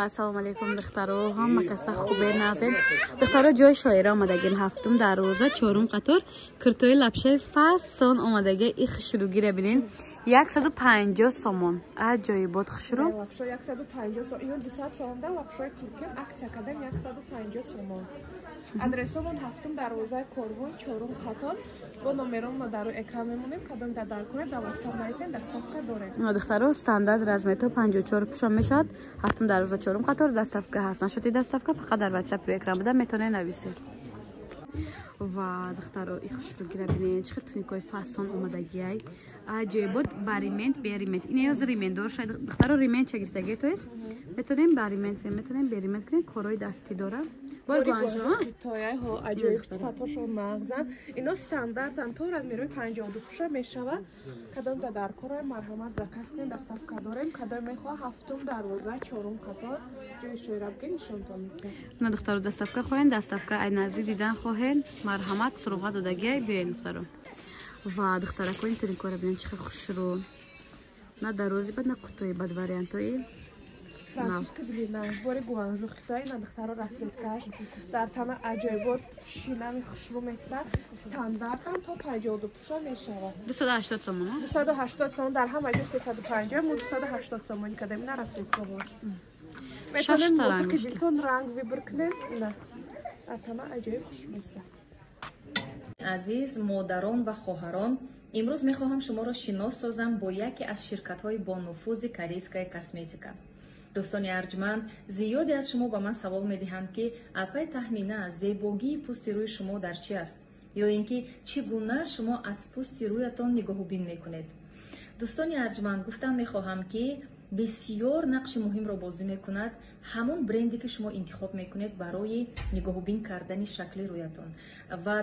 Ассалому алайкум, духтаро, ҳама каса хубе, назед? Духтаро, ҷои шоира омадагим, ҳафтум дарвоза, чорум қатор. Куртои лапшаи фасон омадаги, и хушругира бинен, 150 сомон. Аҷоибот, хушру. Лапшо 150 сомон. Ино 200 сомон да лапшои туркия, акция кардем, 150 сомон. Адресомон: ҳафтум дарвозаи Корвон, чорум қатор. Бо номеронмо дар экран мемонем. Кадом да дар кунед, дар WhatsApp нависем, доставка дорем. Духтаро, стандарт размерто 54 пӯшон мешавад. Ҳафтум дарвоза, чорум қатор, доставка ҳаст. Нашоди доставка, фақат дар WhatsApp экран буда метавонед нависед. Ва духтаро, и хушругира бинед, чӣ хел туникои фасон омадагиай, аҷоибот, ба ремень, бе ремень. Ин ёз ремень дор шояд. Духтаро, ремень ча гирифтаги, то есть метавонем ба ремень кунем, метавонем бе ремень кунем. Корҳои дастӣ дора. Бор Гуанжо. Хитояҳо аҷоиб, сифатҳошон нағзан. Ино стандартан, то размерҳои 52 пуша мешавад. Кадом да дар кора, марҳамат, заказ кунед, доставка дорем. Кадом мехоҳа, ҳафтум дарвоза, чорум қатор, ҷои шоира бигир, нишонтон медиҳам. На, духтаро, доставка хоҳен, доставка, ай наздик дидан хоҳен, марҳамат, суроға додагиай, биёен, духтаро. Ва духтаракони, туникора бинен, чӣ хел хушрӯ, на дарози бад, на кӯтоҳи бад, вариантҳои Французский длина, бори Гуанжу, Хитой. На, духтаро, расцветкаш дар тана аҷоибот, шинами хушрӯ места. Стандартам то 52 пуша мешавад. 280 сомон. 280 сомон. Дар ҳама ҷо 350, мо 280 сомони кардем. Ина расцветкаҳо метавонем мувофиқи дилтон ранг выбор кунем. Ина дар тана аҷоиб хушрӯ места. Азиз модарон ва хоҳарон, имрӯз мехоҳам шуморо шинос созам бо яке аз ширкатҳои бонуфузи корейская косметика. Дӯстони арҷманд, зиёде аз шумо ба ман савол медиҳанд, ки апай Таҳмина, зебогии пӯсти рӯи шумо дар чи аст ё ин ки чӣ гуна шумо аз пӯсти рӯятон нигоҳубин мекунед. Дӯстони арҷманд, гуфтан мехоҳам, ки бисёр нақши муҳимро бозӣ мекунад ҳамон бренде, ки шумо интихоб мекунед барои нигоҳубин кардани шакли рӯятон ва